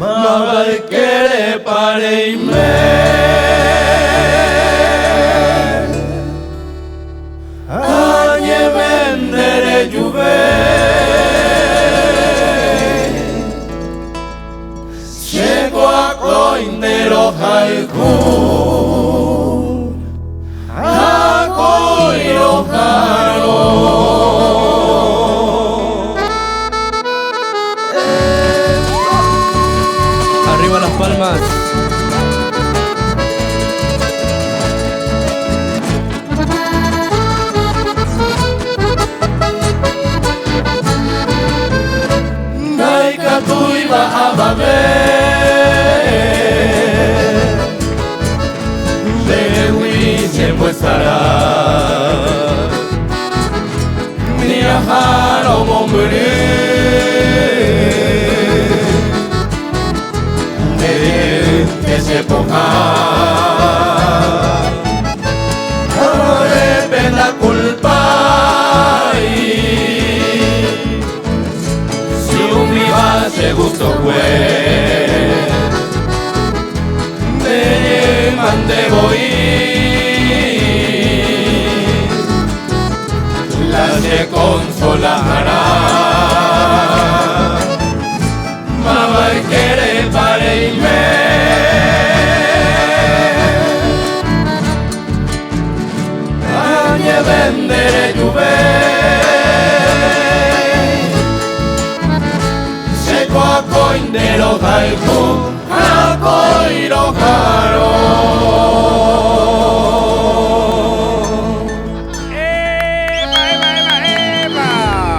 Máva ykérepa reime? Añeve nderejuve. Chéko akóinte rohayhu, akói roha'arõ. Arriba las palmas. Ndaikatúiva avave ndehegui chemboesarái, ni ahárõ mombyry nde che pohã. Avavépe ndakulpái si umíva che gustokue, nde mande voi la che konsolaharã. Máva ykérepa reime? Añeve nderejuve. Chéko akóinte rohayhu, akói roha'arõ.